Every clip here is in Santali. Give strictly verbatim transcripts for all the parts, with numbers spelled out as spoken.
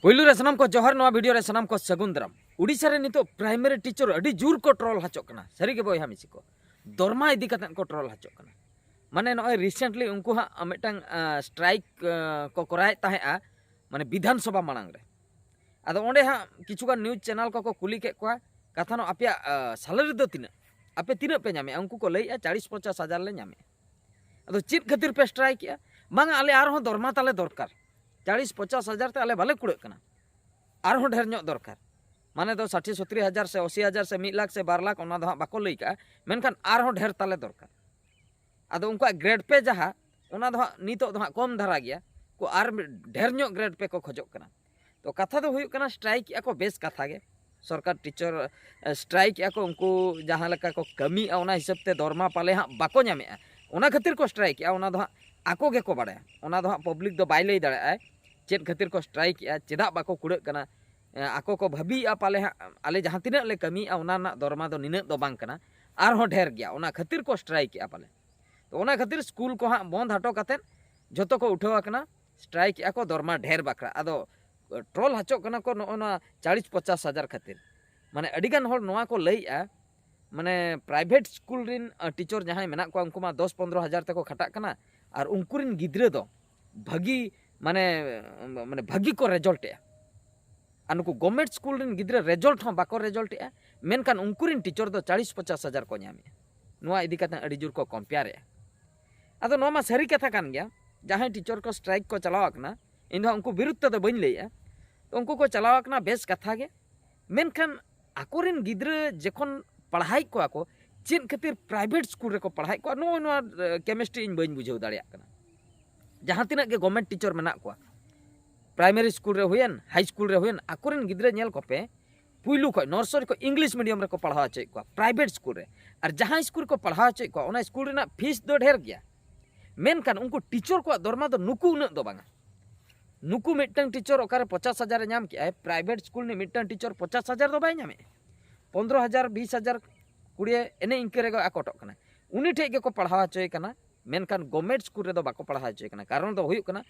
ᱯᱳᱭᱞᱳ ᱨᱮ ᱥᱟᱱᱟᱢ ᱠᱚ ᱡᱚᱦᱟᱨ, ᱱᱚᱣᱟ ᱵᱷᱤᱰᱤᱭᱳ ᱨᱮ ᱥᱟᱱᱟᱢ ᱠᱚ ᱥᱟᱹᱜᱩᱱ ᱫᱟᱨᱟᱢ᱾ ᱩᱰᱤᱥᱟ ᱨᱮ ᱱᱤᱛᱚᱜ ᱯᱨᱟᱭᱢᱟᱨᱤ ᱴᱤᱪᱟᱨ ᱟᱹᱰᱤ ᱡᱳᱨ ᱠᱚ ᱴᱨᱚᱞ ᱦᱚᱪᱚᱜ ᱠᱟᱱᱟ, ᱥᱟᱹᱨᱤ ᱜᱮ ᱵᱚᱭᱦᱟ ᱢᱤᱥᱤ ᱠᱚ, ᱫᱚᱨᱢᱟ ᱤᱫᱤ ᱠᱟᱛᱮᱫ ᱠᱚ ᱴᱨᱚᱞ ᱦᱚᱪᱚᱜ ᱠᱟᱱᱟ᱾ ᱢᱟᱱᱮ ᱱᱚᱜᱼᱚᱭ ᱨᱤᱥᱮᱱᱴᱞᱤ ᱩᱱᱠᱩ ᱦᱟᱸᱜ ᱢᱤᱫᱴᱟᱝ ᱥᱴᱨᱟᱭᱤᱠ ᱠᱚ ᱠᱚᱨᱟᱣᱮᱫ ᱛᱟᱦᱮᱸᱜᱼᱟ, ᱢᱟᱱᱮ ᱵᱤᱫᱷᱟᱱ ᱥᱚᱵᱷᱟ ᱢᱟᱲᱟᱝ ᱨᱮ᱾ ᱟᱫᱚ ᱚᱸᱰᱮ ᱦᱟᱸᱜ ᱠᱤᱪᱷᱩᱜᱟᱱ ᱱᱤᱭᱩᱡᱽ ᱪᱮᱱᱮᱞ ᱠᱚᱠᱚ ᱠᱩᱞᱤ ᱠᱮᱫ ᱠᱚᱣᱟ, ᱠᱟᱛᱷᱟ ᱱᱚᱣᱟ, ᱟᱯᱮᱭᱟᱜ ᱥᱮᱞᱟᱨᱤ ᱫᱚ ᱛᱤᱱᱟᱹᱜ, ᱟᱯᱮ ᱛᱤᱱᱟᱹᱜ ᱯᱮ ᱧᱟᱢᱮᱜᱼᱟ? ᱩᱱᱠᱩ ᱠᱚ ᱞᱟᱹᱭᱮᱜᱼᱟ ᱪᱟᱲᱤᱥ ᱯᱚᱪᱟᱥ ᱦᱟᱡᱟᱨ ᱞᱮ ᱧᱟᱢᱮᱜᱼᱟ᱾ ᱟᱫᱚ ᱪᱮᱫ ᱠᱷᱟᱹᱛᱤᱨ ᱯᱮ ᱥᱴᱨᱟᱭᱤᱠ ᱮᱜᱼᱟ? ᱵᱟᱝᱟ, ᱟᱞᱮ ᱟᱨᱦᱚᱸ ᱫᱚᱨᱢᱟ ᱛᱟᱞᱮ ᱫᱚᱨᱠᱟᱨ, ᱪᱟᱲᱤᱥ ᱯᱚᱪᱟᱥ ᱦᱟᱡᱟᱨ ᱛᱮ ᱟᱞᱮ ᱵᱟᱞᱮ ᱠᱩᱲᱟᱹᱜ ᱠᱟᱱᱟ, ᱟᱨᱦᱚᱸ ᱰᱷᱮᱨ ᱧᱚᱜ ᱫᱚᱨᱠᱟᱨ᱾ ᱢᱟᱱᱮ ᱫᱚ ᱥᱟᱴᱷᱤ ᱥᱚᱛᱨᱤ ᱦᱟᱡᱟᱨ ᱥᱮ ᱚᱥᱤ ᱦᱟᱡᱟᱨ ᱥᱮ ᱢᱤᱫ ᱞᱟᱠᱷ ᱥᱮ ᱵᱟᱨ ᱞᱟᱠᱷ, ᱚᱱᱟ ᱫᱚ ᱦᱟᱸᱜ ᱵᱟᱠᱚ ᱞᱟᱹᱭ ᱠᱟᱜᱼᱟ, ᱢᱮᱱᱠᱷᱟᱱ ᱟᱨᱦᱚᱸ ᱰᱷᱮᱨ ᱛᱟᱞᱮ ᱫᱚᱨᱠᱟᱨ᱾ ᱟᱫᱚ ᱩᱱᱠᱩᱣᱟᱜ ᱜᱨᱮᱰ ᱯᱮ ᱡᱟᱦᱟᱸ, ᱚᱱᱟ ᱫᱚ ᱦᱟᱸᱜ ᱱᱤᱛᱚᱜ ᱫᱚ ᱦᱟᱸᱜ ᱠᱚᱢ ᱫᱷᱟᱨᱟ ᱜᱮᱭᱟ, ᱠᱚ ᱟᱨ ᱰᱷᱮᱨ ᱧᱚᱜ ᱜᱨᱮᱰ ᱯᱮ ᱠᱚ ᱠᱷᱚᱡᱚᱜ ᱠᱟᱱᱟ᱾ ᱛᱚ ᱠᱟᱛᱷᱟ ᱫᱚ ᱦᱩᱭᱩᱜ ᱠᱟᱱᱟ, ᱥᱴᱨᱟᱭᱤᱠ ᱮᱜᱼᱟ ᱠᱚ, ᱵᱮᱥ ᱠᱟᱛᱷᱟ ᱜᱮ᱾ ᱥᱚᱨᱠᱟᱨ ᱴᱤᱪᱟᱨ ᱥᱴᱨᱟᱭᱤᱠ ᱮᱜᱼᱟ ᱠᱚ, ᱩᱱᱠᱩ ᱡᱟᱦᱟᱸ ᱞᱮᱠᱟ ᱠᱚ ᱠᱟᱹᱢᱤᱭᱮᱜᱼᱟ ᱚᱱᱟ ᱦᱤᱥᱟᱹᱵ ᱛᱮ ᱫᱚᱨᱢᱟ ᱯᱟᱞᱮ ᱦᱟᱸᱜ ᱵᱟᱠᱚ ᱧᱟᱢᱮᱜᱼᱟ, ᱚᱱᱟ ᱠᱷᱟᱹᱛᱤᱨ ᱠᱚ ᱥᱴᱨᱟᱭᱤᱠ ᱮᱜᱼᱟ, ᱚᱱᱟ ᱫᱚ ᱦᱟᱸᱜ ᱟᱠᱚ ᱜᱮᱠᱚ ᱵᱟᱲᱟᱭᱟ᱾ ᱚᱱᱟ ᱫᱚ ᱦᱟᱸᱜ ᱯᱟᱵᱽᱞᱤᱠ ᱫᱚ ᱵᱟᱭ ᱞᱟᱹᱭ ᱫᱟᱲᱮᱭᱟᱜᱼᱟ ᱪᱮᱫ ᱠᱷᱟᱹᱛᱤᱨ ᱠᱚ ᱥᱴᱨᱟᱭᱤᱠ ᱮᱜᱼᱟ, ᱪᱮᱫᱟᱜ ᱵᱟᱠᱚ ᱠᱩᱲᱟᱹᱜ ᱠᱟᱱᱟ᱾ ᱮ, ᱟᱠᱚ ᱠᱚ ᱵᱷᱟᱹᱵᱤᱭᱮᱜᱼᱟ ᱯᱟᱞᱮ ᱦᱟᱸᱜ ᱟᱞᱮ ᱡᱟᱦᱟᱸ ᱛᱤᱱᱟᱹᱜ ᱞᱮ ᱠᱟᱹᱢᱤᱭᱮᱜᱼᱟ ᱚᱱᱟ ᱨᱮᱱᱟᱜ ᱫᱚᱨᱢᱟ ᱫᱚ ᱱᱤᱱᱟᱹᱜ ᱫᱚ ᱵᱟᱝ ᱠᱟᱱᱟ, ᱟᱨᱦᱚᱸ ᱰᱷᱮᱨ ᱜᱮᱭᱟ, ᱚᱱᱟ ᱠᱷᱟᱹᱛᱤᱨ ᱠᱚ ᱥᱴᱨᱟᱭᱤᱠ ᱮᱜᱼᱟ ᱯᱟᱞᱮ᱾ ᱛᱚ ᱚᱱᱟ ᱠᱷᱟᱹᱛᱤᱨ ᱥᱠᱩᱞ ᱠᱚ ᱦᱟᱸᱜ ᱵᱚᱱᱫ ᱦᱚᱴᱚ ᱠᱟᱛᱮᱫ ᱡᱷᱚᱛᱚ ᱠᱚ ᱩᱴᱷᱟᱹᱣ ᱟᱠᱟᱱᱟ, ᱥᱴᱨᱟᱭᱤᱠ ᱮᱜᱼᱟ ᱠᱚ ᱫᱚᱨᱢᱟ ᱰᱷᱮᱨ ᱵᱟᱠᱷᱨᱟ᱾ ᱟᱫᱚ ᱴᱨᱚᱞ ᱦᱚᱪᱚᱜ ᱠᱟᱱᱟ ᱠᱚ ᱱᱚᱜᱼᱚ ᱱᱚᱣᱟ ᱪᱟᱲᱤᱥ ᱯᱚᱪᱟᱥ ᱦᱟᱡᱟᱨ ᱠᱷᱟᱹᱛᱤᱨ᱾ ᱢᱟᱱᱮ ᱟᱹᱰᱤᱜᱟᱱ ᱦᱚᱲ ᱱᱚᱣᱟ ᱠᱚ ᱞᱟᱹᱭᱮᱜᱼᱟ, ᱢᱟᱱᱮ ᱯᱨᱟᱭᱵᱷᱮᱴ ᱥᱠᱩᱞ ᱨᱮᱱ ᱴᱤᱪᱟᱨ ᱡᱟᱦᱟᱸᱭ ᱢᱮᱱᱟᱜ ᱠᱚᱣᱟ ᱩᱱᱠᱩ ᱢᱟ ᱫᱚᱥ ᱯᱚᱱᱫᱽᱨᱚ ᱦᱟᱡᱟᱨ ᱛᱮᱠᱚ ᱠᱷᱟᱴᱟᱜ ᱠᱟᱱᱟ, ᱟᱨ ᱩᱱᱠᱩ ᱨᱮᱱ ᱜᱤᱫᱽᱨᱟᱹ ᱫᱚ ᱵᱷᱟᱹᱜᱤ, ᱢᱟᱱᱮ ᱢᱟᱱᱮ ᱵᱷᱟᱹᱜᱤ ᱠᱚ ᱨᱮᱡᱟᱞᱴ ᱮᱜᱼᱟ᱾ ᱟᱨ ᱱᱩᱠᱩ ᱜᱚᱵᱷᱢᱮᱱᱴ ᱥᱠᱩᱞ ᱨᱮᱱ ᱜᱤᱫᱽᱨᱟᱹ ᱨᱮᱡᱟᱞᱴ ᱦᱚᱸ ᱵᱟᱠᱚ ᱨᱮᱡᱟᱞᱴ ᱮᱜᱼᱟ, ᱢᱮᱱᱠᱷᱟᱱ ᱩᱱᱠᱩ ᱨᱮᱱ ᱴᱤᱪᱟᱨ ᱫᱚ ᱪᱟᱲᱤᱥ ᱯᱚᱪᱟᱥ ᱦᱟᱡᱟᱨ ᱠᱚ ᱧᱟᱢᱮᱜᱼᱟ᱾ ᱱᱚᱣᱟ ᱤᱫᱤ ᱠᱟᱛᱮ ᱟᱹᱰᱤ ᱡᱳᱨ ᱠᱚ ᱠᱚᱢᱯᱮᱭᱟᱨ ᱮᱜᱼᱟ᱾ ᱟᱫᱚ ᱱᱚᱣᱟ ᱢᱟ ᱥᱟᱹᱨᱤ ᱠᱟᱛᱷᱟ ᱠᱟᱱ ᱜᱮᱭᱟ, ᱡᱟᱦᱟᱸᱭ ᱴᱤᱪᱟᱨ ᱠᱚ ᱥᱴᱨᱟᱭᱤᱠ ᱠᱚ ᱪᱟᱞᱟᱣ ᱟᱠᱟᱱᱟ, ᱤᱧ ᱫᱚ ᱦᱟᱸᱜ ᱩᱱᱠᱩ ᱵᱤᱨᱩᱫᱷ ᱛᱮᱫᱚ ᱵᱟᱹᱧ ᱞᱟᱹᱭᱮᱜᱼᱟ᱾ ᱛᱚ ᱩᱱᱠᱩ ᱠᱚ ᱪᱟᱞᱟᱣ ᱟᱠᱟᱱᱟ, ᱵᱮᱥ ᱠᱟᱛᱷᱟ ᱜᱮ, ᱢᱮᱱᱠᱷᱟᱱ ᱟᱠᱚᱨᱮᱱ ᱜᱤᱫᱽᱨᱟᱹ ᱡᱚᱠᱷᱚᱱ ᱯᱟᱲᱦᱟᱣᱮᱫ ᱠᱚᱣᱟ ᱠᱚ, ᱪᱮᱫ ᱠᱷᱟᱹᱛᱤᱨ ᱯᱨᱟᱭᱵᱷᱮᱴ ᱥᱠᱩᱞ ᱨᱮᱠᱚ ᱯᱟᱲᱦᱟᱣᱮᱫ ᱠᱚᱣᱟ, ᱱᱚᱜᱼᱚ ᱱᱚᱣᱟ ᱠᱮᱢᱤᱥᱴᱨᱤ ᱤᱧ ᱵᱟᱹᱧ ᱵᱩᱡᱷᱟᱹᱣ ᱫᱟᱲᱮᱭᱟᱜ ᱠᱟᱱᱟ᱾ ᱡᱟᱦᱟᱸ ᱛᱤᱱᱟᱹᱜ ᱜᱮ ᱜᱚᱵᱷᱢᱮᱱᱴ ᱴᱤᱪᱟᱨ ᱢᱮᱱᱟᱜ ᱠᱚᱣᱟ, ᱯᱨᱟᱭᱢᱟᱨᱤ ᱥᱠᱩᱞ ᱨᱮ ᱦᱩᱭᱮᱱ, ᱦᱟᱭ ᱥᱠᱩᱞ ᱨᱮ ᱦᱩᱭᱮᱱ, ᱟᱠᱚᱨᱮᱱ ᱜᱤᱫᱽᱨᱟᱹ ᱧᱮᱞ ᱠᱚᱯᱮ, ᱯᱩᱭᱞᱩ ᱠᱷᱚᱱ ᱱᱚᱨᱥᱟᱨᱤ ᱠᱷᱚᱱ ᱤᱝᱞᱤᱥ ᱢᱤᱰᱤᱭᱟᱢ ᱨᱮᱠᱚ ᱯᱟᱲᱦᱟᱣ ᱦᱚᱪᱚᱭᱮᱫ ᱠᱚᱣᱟ, ᱯᱨᱟᱭᱵᱷᱮᱴ ᱥᱠᱩᱞ ᱨᱮ᱾ ᱟᱨ ᱡᱟᱦᱟᱸ ᱥᱠᱩᱞ ᱨᱮᱠᱚ ᱯᱟᱲᱦᱟᱣ ᱦᱚᱪᱚᱭᱮᱫ ᱠᱚᱣᱟ, ᱚᱱᱟ ᱥᱠᱩᱞ ᱨᱮᱱᱟᱜ ᱯᱷᱤᱥ ᱫᱚ ᱰᱷᱮᱨ ᱜᱮᱭᱟ, ᱢᱮᱱᱠᱷᱟᱱ ᱩᱱᱠᱩ ᱴᱤᱪᱟᱨ ᱠᱚᱣᱟᱜ ᱫᱚᱨᱢᱟ ᱫᱚ ᱱᱩᱠᱩ ᱩᱱᱟᱹᱜ ᱫᱚ ᱵᱟᱝᱟ᱾ ᱱᱩᱠᱩ ᱢᱤᱫᱴᱟᱝ ᱴᱤᱪᱟᱨ ᱚᱠᱟᱨᱮ ᱯᱚᱪᱟᱥ ᱦᱟᱡᱟᱨ ᱮ ᱧᱟᱢ ᱠᱮᱜᱼᱟᱭ, ᱯᱨᱟᱭᱵᱷᱮᱴ ᱥᱠᱩᱞ ᱨᱤᱱᱤᱡ ᱢᱤᱫᱴᱟᱝ ᱴᱤᱪᱟᱨ ᱯᱚᱪᱟᱥ ᱦᱟᱡᱟᱨ ᱫᱚ ᱵᱟᱭ ᱧᱟᱢᱮᱜᱼᱟ, ᱯᱚᱱᱫᱽᱨᱚ ᱦᱟᱡᱟᱨ, ᱵᱤᱥ ᱦᱟᱡᱟᱨ, ᱠᱩᱲᱤ, ᱮᱱᱮ ᱤᱱᱠᱟᱹ ᱨᱮᱜᱮ ᱟᱠᱚᱴᱚᱜ ᱠᱟᱱᱟ᱾ ᱩᱱᱤ ᱴᱷᱮᱡ ᱜᱮᱠᱚ ᱯᱟᱲᱦᱟᱣ ᱦᱚᱪᱚᱭᱮ ᱠᱟᱱᱟ, ᱢᱮᱱᱠᱷᱟᱱ ᱜᱚᱵᱷᱢᱮᱱᱴ ᱥᱠᱩᱞ ᱨᱮᱫᱚ ᱵᱟᱠᱚ ᱯᱟᱲᱦᱟᱣ ᱦᱚᱪᱚᱭᱮ ᱠᱟᱱᱟ᱾ ᱠᱟᱨᱚᱱ ᱫᱚ ᱦᱩᱭᱩᱜ ᱠᱟᱱᱟ,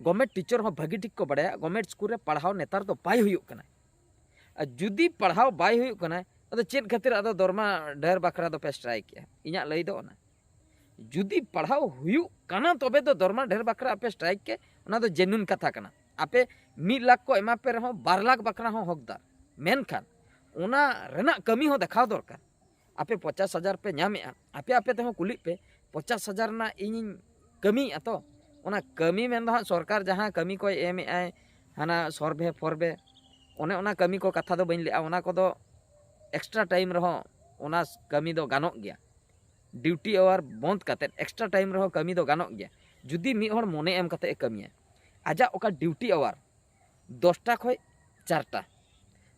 ᱜᱚᱵᱷᱢᱮᱱᱴ ᱴᱤᱪᱟᱨ ᱦᱚᱸ ᱵᱷᱟᱹᱜᱤ ᱴᱷᱤᱠ ᱠᱚ ᱵᱟᱲᱟᱭᱟ ᱜᱚᱵᱷᱢᱮᱱᱴ ᱥᱠᱩᱞ ᱨᱮ ᱯᱟᱲᱦᱟᱣ ᱱᱮᱛᱟᱨ ᱫᱚ ᱵᱟᱭ ᱦᱩᱭᱩᱜ ᱠᱟᱱᱟ᱾ ᱟᱨ ᱡᱩᱫᱤ ᱯᱟᱲᱦᱟᱣ ᱵᱟᱭ ᱦᱩᱭᱩᱜ ᱠᱟᱱᱟ, ᱟᱫᱚ ᱪᱮᱫ ᱠᱷᱟᱹᱛᱤᱨ ᱟᱫᱚ ᱫᱚᱨᱢᱟ ᱰᱷᱮᱨ ᱵᱟᱠᱷᱨᱟ ᱫᱚᱯᱮ ᱥᱴᱨᱟᱭᱤᱠᱮᱜᱼᱟ? ᱤᱧᱟᱹᱜ ᱞᱟᱹᱭ ᱫᱚ ᱚᱱᱟ, ᱡᱩᱫᱤ ᱯᱟᱲᱦᱟᱣ ᱦᱩᱭᱩᱜ ᱠᱟᱱᱟ ᱛᱚᱵᱮ ᱫᱚ ᱫᱚᱨᱢᱟ ᱰᱷᱮᱨ ᱵᱟᱠᱷᱨᱟ ᱟᱯᱮ ᱥᱴᱨᱟᱭᱤᱠ ᱠᱮ, ᱚᱱᱟ ᱫᱚ ᱡᱮᱱᱩᱭᱤᱱ ᱠᱟᱛᱷᱟ ᱠᱟᱱᱟ᱾ ᱟᱯᱮ ᱢᱤᱫ ᱞᱟᱠᱷ ᱠᱚ ᱮᱢᱟ ᱯᱮ ᱨᱮᱦᱚᱸ ᱵᱟᱨ ᱞᱟᱠᱷ ᱵᱟᱠᱷᱨᱟ ᱦᱚᱸ ᱦᱚᱠᱫᱟᱨ, ᱢᱮᱱᱠᱷᱟᱱ ᱚᱱᱟ ᱨᱮᱱᱟᱜ ᱠᱟᱹᱢᱤ ᱦᱚᱸ ᱫᱮᱠᱷᱟᱣ ᱫᱚᱨᱠᱟᱨ᱾ ᱟᱯᱮ ᱯᱚᱪᱟᱥ ᱦᱟᱡᱟᱨ ᱯᱮ ᱧᱟᱢᱮᱜᱼᱟ, ᱟᱯᱮ ᱟᱯᱮ ᱛᱮᱦᱚᱸ ᱠᱩᱞᱤᱜ ᱯᱮ, ᱯᱚᱪᱟᱥ ᱦᱟᱡᱟᱨ ᱨᱮᱱᱟᱜ ᱤᱧᱤᱧ ᱠᱟᱹᱢᱤᱭᱮᱫᱼᱟ ᱛᱚ, ᱚᱱᱟ ᱠᱟᱹᱢᱤ ᱢᱮᱱ ᱫᱚ ᱦᱟᱸᱜ ᱥᱚᱨᱠᱟᱨ ᱡᱟᱦᱟᱸ ᱠᱟᱹᱢᱤ ᱠᱚᱭ ᱮᱢᱮᱜᱼᱟᱭ, ᱦᱟᱱᱟ ᱥᱚᱨᱵᱷᱮ ᱯᱷᱚᱨᱵᱷᱮ, ᱚᱱᱮ ᱚᱱᱟ ᱠᱟᱹᱢᱤ ᱠᱚ ᱠᱟᱛᱷᱟ ᱫᱚ ᱵᱟᱹᱧ ᱞᱟᱹᱭᱟ, ᱚᱱᱟ ᱠᱚᱫᱚ ᱮᱠᱥᱴᱨᱟ ᱴᱟᱭᱤᱢ ᱨᱮᱦᱚᱸ ᱚᱱᱟ ᱠᱟᱹᱢᱤ ᱫᱚ ᱜᱟᱱᱚᱜ ᱜᱮᱭᱟ᱾ ᱰᱤᱭᱩᱴᱤ ᱟᱣᱟᱨ ᱵᱚᱱᱫ ᱠᱟᱛᱮᱫ ᱮᱠᱥᱴᱨᱟ ᱴᱟᱭᱤᱢ ᱨᱮᱦᱚᱸ ᱠᱟᱹᱢᱤ ᱫᱚ ᱜᱟᱱᱚᱜ ᱜᱮᱭᱟ, ᱡᱩᱫᱤ ᱢᱤᱫ ᱦᱚᱲ ᱢᱚᱱᱮ ᱮᱢ ᱠᱟᱛᱮᱫ ᱮ ᱠᱟᱹᱢᱤᱭᱟ᱾ ᱟᱡᱟᱜ ᱚᱠᱟ ᱰᱤᱭᱩᱴᱤ ᱟᱣᱟᱨ ᱫᱚᱥᱴᱟ ᱠᱷᱚᱡ ᱪᱟᱨᱴᱟ,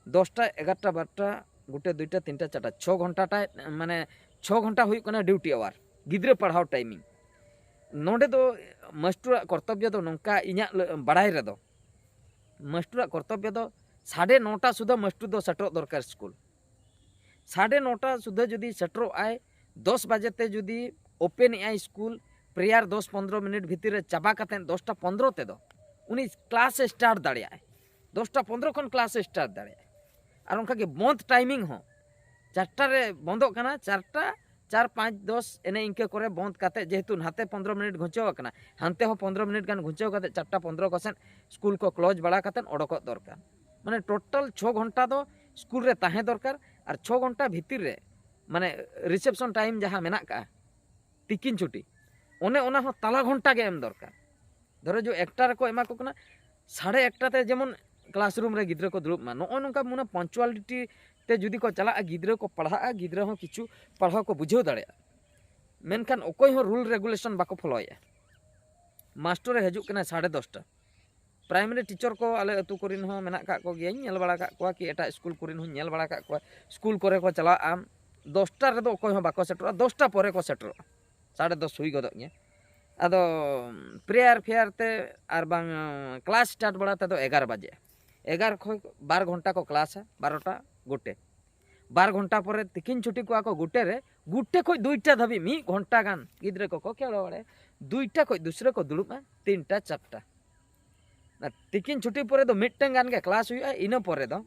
ᱫᱚᱥᱴᱟ, ᱮᱜᱟᱨᱚᱴᱟ, ᱵᱟᱨᱚᱴᱟ, ᱜᱚᱴᱮ ᱫᱩᱭᱴᱟ, ᱛᱤᱱᱴᱟ, ᱪᱟᱨᱴᱟ, ᱪᱷᱚ ᱜᱷᱚᱱᱴᱟ ᱴᱟᱭ-, ᱢᱟᱱᱮ ᱪᱷᱚ ᱜᱷᱚᱱᱴᱟ ᱦᱩᱭᱩᱜ ᱠᱟᱱᱟ ᱰᱤᱭᱩᱴᱤ ᱟᱣᱟᱨ, ᱜᱤᱫᱽᱨᱟᱹ ᱯᱟᱲᱦᱟᱣ ᱴᱟᱭᱢᱤᱝ᱾ ᱱᱚᱰᱮ ᱫᱚ ᱢᱟᱥᱴᱟᱨᱟᱜ ᱠᱚᱨᱛᱚᱵᱽᱵᱚ ᱫᱚ ᱱᱚᱝᱠᱟ, ᱤᱧᱟᱹᱜ ᱞᱟᱹ-, ᱵᱟᱲᱟᱭ ᱨᱮᱫᱚ ᱢᱟᱥᱴᱟᱨᱟᱜ ᱠᱚᱨᱛᱚᱵᱽᱵᱚ ᱫᱚ ᱥᱟᱰᱮ ᱱᱚᱴᱟ ᱥᱩᱫᱷᱟᱹ ᱢᱟᱥᱴᱟᱨ ᱫᱚ ᱥᱮᱴᱮᱨᱚᱜ ᱫᱚᱨᱠᱟᱨ ᱥᱠᱩᱞ᱾ ᱥᱟᱰᱮ ᱱᱚᱴᱟ ᱥᱩᱫᱷᱟᱹ ᱡᱩᱫᱤ ᱥᱮᱴᱮᱨᱚᱜ ᱟᱭ, ᱫᱚᱥ ᱵᱟᱡᱮ ᱛᱮ ᱡᱩᱫᱤ ᱳᱯᱮᱱ ᱮᱜᱼᱟᱭ ᱥᱠᱩᱞ, ᱯᱨᱮᱭᱟᱨ ᱫᱚᱥ ᱯᱚᱱᱫᱽᱨᱚ ᱢᱤᱱᱤᱴ ᱵᱷᱤᱛᱤᱨ ᱨᱮ ᱪᱟᱵᱟ ᱠᱟᱛᱮᱫ ᱫᱚᱥᱴᱟ ᱯᱚᱱᱫᱽᱨᱚ ᱛᱮᱫᱚ ᱩᱱᱤ ᱠᱞᱟᱥ ᱮ ᱥᱴᱟᱨᱴ ᱫᱟᱲᱮᱭᱟᱜᱼᱟᱭ᱾ ᱫᱚᱥᱴᱟ ᱯᱚᱱᱫᱽᱨᱚ ᱠᱷᱚᱱ ᱠᱞᱟᱥ ᱮ ᱥᱴᱟᱨᱴ ᱫᱟᱲᱮᱭᱟᱜᱼᱟᱭ᱾ ᱟᱨ ᱚᱱᱠᱟᱜᱮ ᱵᱚᱱᱫ ᱴᱟᱭᱢᱤᱝ ᱦᱚᱸ, ᱪᱟᱨᱴᱟ ᱨᱮ ᱵᱚᱱᱫᱚᱜ ᱠᱟᱱᱟ, ᱪᱟᱨᱴᱟ, ᱪᱟᱨ, ᱯᱟᱸᱪ, ᱫᱚᱥ, ᱮᱱᱮ ᱤᱱᱠᱟᱹ ᱠᱚᱨᱮ ᱵᱚᱱᱫ ᱠᱟᱛᱮᱫ, ᱡᱮᱦᱮᱛᱩ ᱱᱟᱛᱮ ᱯᱚᱱᱫᱽᱨᱚ ᱢᱤᱱᱤᱴ ᱜᱷᱩᱸᱪᱟᱹᱣ ᱟᱠᱟᱱᱟ, ᱦᱟᱱᱛᱮ ᱦᱚᱸ ᱯᱚᱱᱫᱽᱨᱚ ᱢᱤᱱᱤᱴ ᱜᱟᱱ ᱜᱷᱩᱸᱪᱟᱹᱣ ᱠᱟᱛᱮᱫ ᱪᱟᱨᱴᱟ ᱯᱚᱱᱫᱽᱨᱚ ᱠᱚ ᱥᱮᱫ ᱥᱠᱩᱞ ᱠᱚ ᱠᱞᱳᱡᱽ ᱵᱟᱲᱟ ᱠᱟᱛᱮᱫ ᱚᱰᱚᱠᱚᱜ ᱫᱚᱨᱠᱟᱨ᱾ ᱢᱟᱱᱮ ᱴᱳᱴᱟᱞ ᱪᱷᱚ ᱜᱷᱚᱱᱴᱟ ᱫᱚ ᱥᱠᱩᱞ ᱨᱮ ᱛᱟᱦᱮᱸ ᱫᱚᱨᱠᱟᱨ᱾ ᱟᱨ ᱪᱷᱚ ᱜᱷᱚᱱᱴᱟ ᱵᱷᱤᱛᱤᱨ ᱨᱮ, ᱢᱟᱱᱮ ᱨᱤᱥᱮᱯᱥᱚᱱ ᱴᱟᱭᱤᱢ ᱡᱟᱦᱟᱸ ᱢᱮᱱᱟᱜ ᱠᱟᱜᱼᱟ, ᱛᱤᱠᱤᱱ ᱪᱷᱩᱴᱤ, ᱚᱱᱮ ᱚᱱᱟ ᱦᱚᱸ ᱛᱟᱞᱟ ᱜᱷᱚᱱᱴᱟ ᱜᱮ ᱮᱢ ᱫᱚᱨᱠᱟᱨ᱾ ᱫᱷᱚᱨᱚ ᱡᱚ ᱮᱠᱴᱟ ᱨᱮᱠᱚ ᱮᱢᱟ ᱠᱚ ᱠᱟᱱᱟ, ᱥᱟᱲᱮ ᱮᱠᱴᱟ ᱛᱮ ᱡᱮᱢᱚᱱ ᱠᱞᱟᱥᱨᱩᱢ ᱨᱮ ᱜᱤᱫᱽᱨᱟᱹ ᱠᱚ ᱫᱩᱲᱩᱵ ᱢᱟ, ᱱᱚᱜᱼᱚ ᱱᱚᱝᱠᱟ ᱢᱟᱱᱮ ᱯᱚᱧᱪᱩᱣᱟᱞᱤᱴᱤ ᱛᱮ ᱡᱩᱫᱤ ᱠᱚ ᱪᱟᱞᱟᱜᱼᱟ, ᱜᱤᱫᱽᱨᱟᱹ ᱠᱚ ᱯᱟᱲᱦᱟᱜᱼᱟ, ᱜᱤᱫᱽᱨᱟᱹ ᱦᱚᱸ ᱠᱤᱪᱷᱩ ᱯᱟᱲᱦᱟᱣ ᱠᱚ ᱵᱩᱡᱷᱟᱹᱣ ᱫᱟᱲᱮᱭᱟᱜᱼᱟ᱾ ᱢᱮᱱᱠᱷᱟᱱ ᱚᱠᱚᱭ ᱦᱚᱸ ᱨᱩᱞ ᱨᱮᱜᱩᱞᱮᱥᱚᱱ ᱵᱟᱠᱚ ᱯᱷᱚᱞᱳᱭᱮᱫᱼᱟ᱾ ᱢᱟᱥᱴᱚᱨᱮ ᱦᱤᱡᱩᱜ ᱠᱟᱱᱟ ᱥᱟᱲᱮ ᱫᱚᱥᱴᱟ᱾ ᱯᱨᱟᱭᱢᱟᱨᱤ ᱴᱤᱪᱟᱨ ᱠᱚ ᱟᱞᱮ ᱟᱹᱛᱩ ᱠᱚᱨᱮᱱ ᱦᱚᱸ ᱢᱮᱱᱟᱜ ᱠᱟᱜ ᱠᱚᱜᱮᱭᱟᱧ, ᱧᱮᱞ ᱵᱟᱲᱟ ᱠᱟᱜ ᱠᱚᱣᱟ, ᱠᱤ ᱮᱴᱟᱜ ᱥᱠᱩᱞ ᱠᱚᱨᱮᱱ ᱦᱚᱸᱧ ᱧᱮᱞ ᱵᱟᱲᱟ ᱠᱟᱜ ᱠᱚᱣᱟ᱾ ᱥᱠᱩᱞ ᱠᱚᱨᱮ ᱠᱚ ᱪᱟᱞᱟᱜᱼᱟ, ᱫᱚᱥᱴᱟ ᱨᱮᱫᱚ ᱚᱠᱚᱭ ᱦᱚᱸ ᱵᱟᱠᱚ ᱥᱮᱴᱮᱨᱚᱜᱼᱟ, ᱫᱚᱥᱴᱟ ᱯᱚᱨᱮ ᱠᱚ ᱥᱮᱴᱮᱨᱚᱜᱼᱟ, ᱥᱟᱲᱮ ᱫᱚᱥ ᱦᱩᱭ ᱜᱚᱫᱚᱜ ᱜᱮᱭᱟ᱾ ᱟᱫᱚ ᱯᱨᱮᱭᱟᱨ ᱯᱷᱮᱭᱟᱨ ᱛᱮ ᱟᱨ ᱵᱟᱝ ᱠᱞᱟᱥ ᱥᱴᱟᱨᱴ ᱵᱟᱲᱟ ᱛᱮᱫᱚ ᱮᱜᱟᱨᱚ ᱵᱟᱡᱮᱜᱼᱟ᱾ ᱮᱜᱟᱨᱚ ᱠᱷᱚᱱ ᱵᱟᱨ ᱜᱷᱚᱱᱴᱟ ᱠᱚ ᱠᱞᱟᱥᱟ, ᱵᱟᱨᱚᱴᱟ ᱜᱚᱴᱮ᱾ ᱵᱟᱨ ᱜᱷᱚᱱᱴᱟ ᱯᱚᱨᱮ ᱛᱤᱠᱤᱱ ᱪᱷᱩᱴᱤ ᱠᱚᱣᱟ ᱠᱚ ᱜᱚᱴᱮ ᱨᱮ, ᱜᱚᱴᱮ ᱠᱷᱚᱱ ᱫᱩᱭᱴᱟ ᱫᱷᱟᱹᱵᱤᱡ ᱢᱤᱫ ᱜᱷᱚᱱᱴᱟ ᱜᱟᱱ ᱜᱤᱫᱽᱨᱟᱹ ᱠᱚᱠᱚ ᱠᱷᱮᱞ ᱵᱟᱲᱟᱭᱟ᱾ ᱫᱩᱭᱴᱟ ᱠᱷᱚᱱ ᱫᱩᱥᱨᱟᱹ ᱠᱚ ᱫᱩᱲᱩᱵᱼᱟ, ᱛᱤᱱᱴᱟ ᱪᱟᱨᱴᱟ᱾ ᱛᱤᱠᱤᱱ ᱪᱷᱩᱴᱤ ᱯᱚᱨᱮ ᱫᱚ ᱢᱤᱫᱴᱟᱝ ᱜᱟᱱ ᱜᱮ ᱠᱞᱟᱥ ᱦᱩᱭᱩᱜᱼᱟ᱾ ᱤᱱᱟᱹ ᱯᱚᱨᱮ ᱫᱚ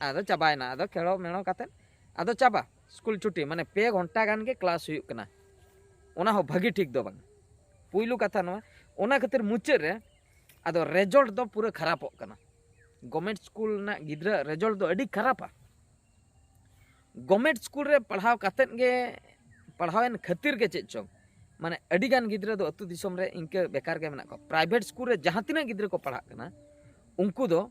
ᱟᱫᱚ ᱪᱟᱵᱟᱭᱮᱱᱟ, ᱟᱫᱚ ᱠᱷᱮᱲᱚ ᱢᱮᱲᱚ ᱠᱟᱛᱮᱫ ᱟᱫᱚ ᱪᱟᱵᱟ᱾ ᱥᱠᱩᱞ ᱪᱷᱩᱴᱤ, ᱢᱟᱱᱮ ᱯᱮ ᱜᱷᱚᱱᱴᱟ ᱜᱟᱱ ᱜᱮ ᱠᱞᱟᱥ ᱦᱩᱭᱩᱜ ᱠᱟᱱᱟ, ᱚᱱᱟ ᱦᱚᱸ ᱵᱷᱟᱹᱜᱤ ᱴᱷᱤᱠ ᱫᱚ ᱵᱟᱝ᱾ ᱯᱩᱭᱞᱩ ᱠᱟᱛᱷᱟ ᱱᱚᱣᱟ᱾ ᱚᱱᱟ ᱠᱷᱟᱹᱛᱤᱨ ᱢᱩᱪᱟᱹᱫ ᱨᱮ ᱟᱫᱚ ᱨᱮᱡᱚᱞᱴ ᱫᱚ ᱯᱩᱨᱟᱹ ᱠᱷᱟᱨᱟᱯᱚᱜ ᱠᱟᱱᱟ᱾ ᱜᱚᱵᱷᱢᱮᱱᱴ ᱥᱠᱩᱞ ᱨᱮᱱᱟᱜ ᱜᱤᱫᱽᱨᱟᱹ ᱨᱮᱡᱚᱞᱴ ᱫᱚ ᱟᱹᱰᱤ ᱠᱷᱟᱨᱟᱯᱟ᱾ ᱜᱚᱵᱷᱢᱮᱱᱴ ᱥᱠᱩᱞ ᱨᱮ ᱯᱟᱲᱦᱟᱣ ᱠᱟᱛᱮᱫ ᱜᱮ, ᱯᱟᱲᱦᱟᱣᱮᱱ ᱠᱷᱟᱹᱛᱤᱨ ᱜᱮ ᱪᱮᱫ ᱪᱚᱝ, ᱢᱟᱱᱮ ᱟᱹᱰᱤᱜᱟᱱ ᱜᱤᱫᱽᱨᱟᱹ ᱫᱚ ᱟᱹᱛᱩ ᱫᱤᱥᱚᱢ ᱨᱮ ᱤᱱᱠᱟᱹ ᱵᱮᱠᱟᱨ ᱜᱮ ᱢᱮᱱᱟᱜ ᱠᱚᱣᱟ᱾ ᱯᱨᱟᱭᱵᱷᱮᱴ ᱥᱠᱩᱞ ᱨᱮ ᱡᱟᱦᱟᱸ ᱛᱤᱱᱟᱹᱜ ᱜᱤᱫᱽᱨᱟᱹ ᱠᱚ ᱯᱟᱲᱦᱟᱜ ᱠᱟᱱᱟ, ᱩᱱᱠᱩ ᱫᱚ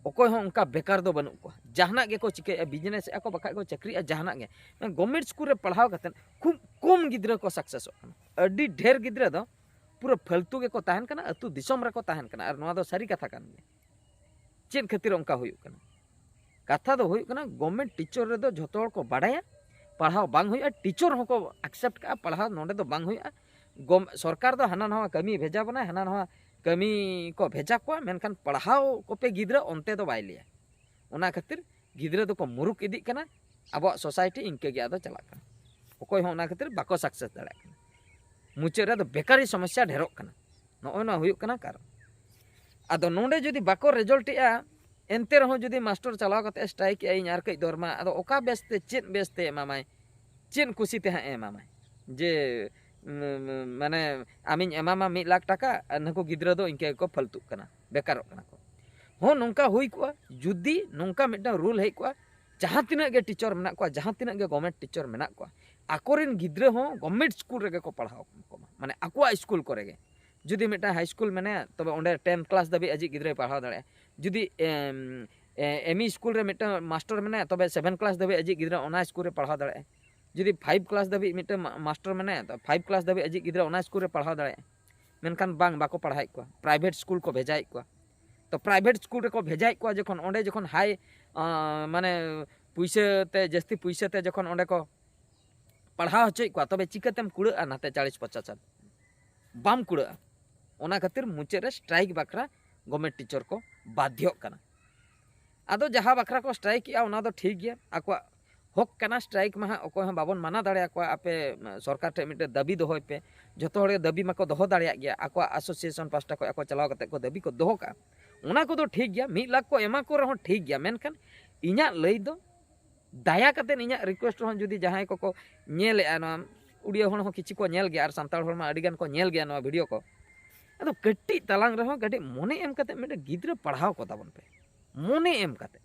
ᱚᱠᱚᱭ ᱦᱚᱸ ᱚᱱᱠᱟ ᱵᱮᱠᱟᱨ ᱫᱚ ᱵᱟᱹᱱᱩᱜ ᱠᱚᱣᱟ᱾ ᱡᱟᱦᱟᱱᱟᱜ ᱜᱮᱠᱚ ᱪᱤᱠᱟᱹᱭᱮᱫᱼᱟ, ᱵᱤᱡᱽᱱᱮᱥᱮᱫᱼᱟ ᱠᱚ, ᱵᱟᱠᱷᱟᱡ ᱠᱚ ᱪᱟᱹᱠᱨᱤᱭᱮᱫᱼᱟ, ᱡᱟᱦᱟᱱᱟᱜ ᱜᱮ᱾ ᱜᱚᱵᱷᱢᱮᱱᱴ ᱥᱠᱩᱞ ᱨᱮ ᱯᱟᱲᱦᱟᱣ ᱠᱟᱛᱮᱫ ᱠᱷᱩᱵ ᱠᱚᱢ ᱜᱤᱫᱽᱨᱟᱹ ᱠᱚ ᱥᱟᱠᱥᱮᱥᱚᱜ ᱠᱟᱱᱟ᱾ ᱟᱹᱰᱤ ᱰᱷᱮᱨ ᱜᱤᱫᱽᱨᱟᱹ ᱫᱚ ᱯᱩᱨᱟᱹ ᱯᱷᱟᱹᱞᱛᱩ ᱜᱮᱠᱚ ᱛᱟᱦᱮᱱ ᱠᱟᱱᱟ, ᱟᱹᱛᱩ ᱫᱤᱥᱚᱢ ᱨᱮᱠᱚ ᱛᱟᱦᱮᱱ ᱠᱟᱱᱟ᱾ ᱟᱨ ᱱᱚᱣᱟ ᱫᱚ ᱥᱟᱹᱨᱤ ᱠᱟᱛᱷᱟ ᱠᱟᱱ ᱜᱮᱭᱟ᱾ ᱪᱮᱫ ᱠᱷᱟᱹᱛᱤᱨ ᱚᱱᱠᱟ ᱦᱩᱭᱩᱜ ᱠᱟᱱᱟ? ᱠᱟᱛᱷᱟ ᱫᱚ ᱦᱩᱭᱩᱜ ᱠᱟᱱᱟ, ᱜᱚᱵᱷᱢᱮᱱᱴ ᱴᱤᱪᱟᱨ ᱨᱮᱫᱚ ᱡᱷᱚᱛᱚ ᱦᱚᱲ ᱠᱚ ᱵᱟᱲᱟᱭᱟ, ᱯᱟᱲᱦᱟᱣ ᱵᱟᱝ ᱦᱩᱭᱩᱜᱼᱟ, ᱴᱤᱪᱟᱨ ᱦᱚᱸᱠᱚ ᱟᱠᱥᱮᱯᱴ ᱠᱟᱜᱼᱟ, ᱯᱟᱲᱦᱟᱣ ᱱᱚᱰᱮ ᱫᱚ ᱵᱟᱝ ᱦᱩᱭᱩᱜᱼᱟ᱾ ᱜᱚᱢ-, ᱥᱚᱨᱠᱟᱨ ᱫᱚ ᱦᱟᱱᱟ ᱱᱟᱣᱟ ᱠᱟᱹᱢᱤ ᱵᱷᱮᱡᱟ ᱵᱚᱱᱟᱭ, ᱦᱟᱱᱟ ᱱᱟᱣᱟ ᱠᱟᱹᱢᱤ ᱠᱚ ᱵᱷᱮᱡᱟ ᱠᱚᱣᱟ, ᱢᱮᱱᱠᱷᱟᱱ ᱯᱟᱲᱦᱟᱣ ᱠᱚᱯᱮ ᱜᱤᱫᱽᱨᱟᱹ ᱚᱱᱛᱮ ᱫᱚ ᱵᱟᱭ ᱞᱟᱹᱭᱟ᱾ ᱚᱱᱟ ᱠᱷᱟᱹᱛᱤᱨ ᱜᱤᱫᱽᱨᱟᱹ ᱫᱚᱠᱚ ᱢᱩᱨᱩᱠ ᱤᱫᱤᱜ ᱠᱟᱱᱟ᱾ ᱟᱵᱚᱣᱟᱜ ᱥᱳᱥᱟᱭᱴᱤ ᱤᱱᱠᱟᱹ ᱜᱮ ᱟᱫᱚ ᱪᱟᱞᱟᱜ ᱠᱟᱱᱟ᱾ ᱚᱠᱚᱭ ᱦᱚᱸ ᱚᱱᱟ ᱠᱷᱟᱹᱛᱤᱨ ᱵᱟᱠᱚ ᱥᱟᱠᱥᱮᱥ ᱫᱟᱲᱮᱭᱟᱜ ᱠᱟᱱᱟ᱾ ᱢᱩᱪᱟᱹᱫ ᱨᱮᱫᱚ ᱵᱮᱠᱟᱨᱤ ᱥᱚᱢᱚᱥᱥᱟ ᱰᱷᱮᱨᱚᱜ ᱠᱟᱱᱟ᱾ ᱱᱚᱜᱼᱚᱭ ᱱᱚᱣᱟ ᱦᱩᱭᱩᱜ ᱠᱟᱱᱟ ᱠᱟᱨᱚᱱ᱾ ᱟᱫᱚ ᱱᱚᱰᱮ ᱡᱩᱫᱤ ᱵᱟᱠᱚ ᱨᱮᱡᱚᱞᱴ ᱮᱜᱼᱟ, ᱮᱱᱛᱮ ᱨᱮᱦᱚᱸ ᱡᱩᱫᱤ ᱢᱟᱥᱴᱟᱨ ᱪᱟᱞᱟᱣ ᱠᱟᱛᱮ ᱥᱴᱨᱟᱭᱤᱠ ᱮᱜᱼᱟ, "ᱤᱧ ᱟᱨ ᱠᱟᱹᱡ ᱫᱚᱨᱢᱟ", ᱟᱫᱚ ᱚᱠᱟ ᱵᱮᱥᱛᱮ, ᱪᱮᱫ ᱵᱮᱥᱛᱮ ᱮᱢᱟᱢᱟᱭ? ᱪᱮᱫ ᱠᱩᱥᱤᱛᱮ ᱦᱟᱸᱜ ᱮ ᱮᱢᱟᱢᱟᱭ? ᱡᱮ, ᱩᱢ, ᱢᱟᱱᱮ, ᱟᱢᱤᱧ ᱮᱢᱟᱢᱟ ᱢᱤᱫ ᱞᱟᱠᱷ ᱴᱟᱠᱟ ᱟᱨ ᱱᱩᱠᱩ ᱜᱤᱫᱽᱨᱟᱹ ᱫᱚ ᱤᱱᱠᱟᱹ ᱜᱮᱠᱚ ᱯᱷᱟᱹᱞᱛᱩᱜ ᱠᱟᱱᱟ, ᱵᱮᱠᱟᱨᱚᱜ ᱠᱟᱱᱟ ᱠᱚ᱾ ᱦᱚᱸ, ᱱᱚᱝᱠᱟ ᱦᱩᱭ ᱠᱚᱜᱼᱟ, ᱡᱩᱫᱤ ᱱᱚᱝᱠᱟ ᱢᱤᱫᱴᱟᱝ ᱨᱩᱞ ᱦᱮᱡ ᱠᱚᱜᱼᱟ, ᱡᱟᱦᱟᱸ ᱛᱤᱱᱟᱹᱜ ᱜᱮ ᱴᱤᱪᱟᱨ ᱢᱮᱱᱟᱜ ᱠᱚᱣᱟ, ᱡᱟᱦᱟᱸ ᱛᱤᱱᱟᱹᱜ ᱜᱮ ᱜᱚᱵᱷᱢᱮᱱᱴ ᱴᱤᱪᱟᱨ ᱢᱮᱱᱟᱜ ᱠᱚᱣᱟ, ᱟᱠᱚᱨᱮᱱ ᱜᱤᱫᱽᱨᱟᱹ ᱦᱚᱸ ᱜᱚᱵᱷᱢᱮᱱᱴ ᱥᱠᱩᱞ ᱨᱮᱜᱮ ᱠᱚ ᱯᱟᱲᱦᱟᱣ ᱠᱚᱢᱟ, ᱢᱟᱱᱮ ᱟᱠᱚᱣᱟᱜ ᱥᱠᱩᱞ ᱠᱚᱨᱮ ᱜᱮ᱾ ᱡᱩᱫᱤ ᱢᱤᱫᱴᱟᱝ ᱦᱟᱭ ᱥᱠᱩᱞ ᱢᱮᱱᱟᱭᱟ, ᱛᱚᱵᱮ ᱚᱸᱰᱮ ᱴᱮᱱ ᱠᱞᱟᱥ ᱫᱷᱟᱹᱵᱤᱡ ᱟᱡᱤᱡ ᱜᱤᱫᱽᱨᱟᱹᱭ ᱯᱟᱲᱦᱟᱣ ᱫᱟᱲᱮᱭᱟᱜᱼᱟ᱾ ᱡᱩᱫᱤ, ᱮᱢ, ᱮ, ᱮᱢ ᱤ ᱥᱠᱩᱞ ᱨᱮ ᱢᱤᱫᱴᱟᱝ ᱢᱟᱥᱴᱟᱨ ᱢᱮᱱᱟᱭᱟ, ᱛᱚᱵᱮ ᱥᱮᱵᱷᱮᱱ ᱠᱞᱟᱥ ᱫᱷᱟᱹᱵᱤᱡ ᱟᱡᱤᱡ ᱜᱤᱫᱽᱨᱟᱹ ᱚᱱᱟ ᱥᱠᱩᱞ ᱨᱮ ᱯᱟᱲᱦᱟᱣ ᱫᱟᱲᱮᱭᱟᱜᱼᱟ᱾ ᱡᱩᱫᱤ ᱯᱷᱟᱭᱤᱵᱷ ᱠᱞᱟᱥ ᱫᱷᱟᱹᱵᱤᱡ ᱢᱤᱫᱴᱟᱝ ᱢᱟ-, ᱢᱟᱥᱴᱟᱨ ᱢᱮᱱᱟᱭᱟ, ᱛᱚ ᱯᱷᱟᱭᱤᱵᱷ ᱠᱞᱟᱥ ᱫᱷᱟᱹᱵᱤᱡ ᱟᱡᱤᱡ ᱜᱤᱫᱽᱨᱟᱹ ᱚᱱᱟ ᱥᱠᱩᱞ ᱨᱮ ᱯᱟᱲᱦᱟᱣ ᱫᱟᱲᱮᱭᱟᱜᱼᱟ᱾ ᱢᱮᱱᱠᱷᱟᱱ ᱵᱟᱝ, ᱵᱟᱠᱚ ᱯᱟᱲᱦᱟᱣᱮᱫ ᱠᱚᱣᱟ, ᱯᱨᱟᱭᱵᱷᱮᱴ ᱥᱠᱩᱞ ᱠᱚ ᱵᱷᱮᱡᱟᱭᱮᱫ ᱠᱚᱣᱟ᱾ ᱛᱚ ᱯᱨᱟᱭᱵᱷᱮᱴ ᱥᱠᱩᱞ ᱨᱮᱠᱚ ᱵᱷᱮᱡᱟᱭᱮᱫ ᱠᱚᱣᱟ ᱡᱚᱠᱷᱚᱱ, ᱚᱸᱰᱮ ᱡᱚᱠᱷᱚᱱ ᱦᱟᱭ, ᱟᱸ, ᱢᱟᱱᱮ ᱯᱩᱭᱥᱟᱹ ᱛᱮ, ᱡᱟᱹᱥᱛᱤ ᱯᱩᱭᱥᱟᱹ ᱛᱮ ᱡᱚᱠᱷᱚᱱ ᱚᱸᱰᱮ ᱠᱚ ᱯᱟᱲᱦᱟᱣ ᱦᱚᱪᱚᱭᱮᱫ ᱠᱚᱣᱟ, ᱛᱚᱵᱮ ᱪᱤᱠᱟᱹᱛᱮᱢ ᱠᱩᱲᱟᱹᱜᱼᱟ ᱱᱟᱛᱮ ᱪᱟᱲᱤᱥ ᱯᱚᱪᱟᱥ ᱦᱟᱡᱟᱨ? ᱵᱟᱢ ᱠᱩᱲᱟᱹᱜᱼᱟ᱾ ᱚᱱᱟ ᱠᱷᱟᱹᱛᱤᱨ ᱢᱩᱪᱟᱹᱫ ᱨᱮ ᱥᱴᱨᱟᱭᱤᱠ ᱵᱟᱠᱷᱨᱟ ᱜᱚᱵᱷᱢᱮᱱᱴ ᱴᱤᱪᱟᱨ ᱠᱚ ᱵᱟᱫᱽᱫᱷᱚᱜ ᱠᱟᱱᱟ᱾ ᱟᱫᱚ ᱡᱟᱦᱟᱸ ᱵᱟᱠᱷᱨᱟ ᱠᱚ ᱥᱴᱨᱟᱭᱤᱠ ᱮᱜᱼᱟ, ᱚᱱᱟ ᱫᱚ ᱴᱷᱤᱠ ᱜᱮᱭᱟ, ᱟᱠᱚᱣᱟᱜ ᱦᱚᱠ ᱠᱟᱱᱟ, ᱥᱴᱨᱟᱭᱤᱠ ᱢᱟ ᱦᱟᱸᱜ ᱚᱠᱚᱭ ᱦᱚᱸ ᱵᱟᱵᱚᱱ ᱢᱟᱱᱟ ᱫᱟᱲᱮᱭᱟᱠᱚᱣᱟ᱾ ᱟᱯᱮ ᱥᱚᱨᱠᱟᱨ ᱴᱷᱮᱱ ᱢᱤᱫᱴᱮᱱ ᱫᱟᱹᱵᱤ ᱫᱚᱦᱚᱭ ᱯᱮ, ᱡᱚᱛᱚ ᱦᱚᱲ ᱜᱮ ᱫᱟᱹᱵᱤ ᱢᱟᱠᱚ ᱫᱚᱦᱚ ᱫᱟᱲᱮᱭᱟᱜ ᱜᱮᱭᱟ, ᱟᱠᱚᱣᱟᱜ ᱮᱥᱳᱥᱤᱭᱮᱥᱚᱱ ᱯᱟᱥᱴᱟ ᱠᱷᱚᱱ ᱟᱠᱚ ᱪᱟᱞᱟᱣ ᱠᱟᱛᱮ ᱠᱚ ᱫᱟᱹᱵᱤ ᱠᱚ ᱫᱚᱦᱚ ᱠᱟᱜᱼᱟ, ᱚᱱᱟ ᱠᱚᱫᱚ ᱴᱷᱤᱠ ᱜᱮᱭᱟ, ᱢᱤᱫ ᱞᱟᱠᱷ ᱠᱚ ᱮᱢᱟ ᱠᱚ ᱨᱮᱦᱚᱸ ᱴᱷᱤᱠ ᱜᱮᱭᱟ, ᱢᱮᱱᱠᱷᱟᱱ ᱤᱧᱟᱹᱜ ᱞᱟᱹᱭ ᱫᱚ ᱫᱟᱭᱟ ᱠᱟᱛᱮ ᱤᱧᱟᱹᱜ ᱨᱤᱠᱩᱭᱮᱥᱴ ᱨᱮᱦᱚᱸ ᱡᱩᱫᱤ ᱡᱟᱦᱟᱸᱭ ᱠᱚᱠᱚ ᱧᱮᱞᱮᱫᱼᱟ, ᱱᱚᱣᱟ ᱩᱲᱤᱭᱟᱹ ᱦᱚᱲ ᱦᱚᱸ ᱠᱤᱪᱷᱩ ᱠᱚ ᱧᱮᱞ ᱜᱮᱭᱟ ᱟᱨ ᱥᱟᱱᱛᱟᱲ ᱦᱚᱲ ᱢᱟ ᱟᱹᱰᱤ ᱜᱟᱱ ᱠᱚ ᱧᱮᱞ ᱜᱮᱭᱟ ᱱᱚᱣᱟ ᱵᱷᱤᱰᱤᱭᱳ ᱠᱚ, ᱟᱫᱚ ᱠᱟᱹᱴᱤᱡ ᱛᱟᱞᱟᱝ ᱨᱮᱦᱚᱸ ᱠᱟᱹᱴᱤᱡ ᱢᱚᱱᱮ ᱮᱢ ᱠᱟᱛᱮ ᱢᱤᱫᱴᱮᱱ ᱜᱤᱫᱽᱨᱟᱹ ᱯᱟᱲᱦᱟᱣ ᱠᱚ ᱛᱟᱵᱚᱱ ᱯᱮ, ᱢᱚᱱᱮ ᱮᱢ ᱠᱟᱛᱮ,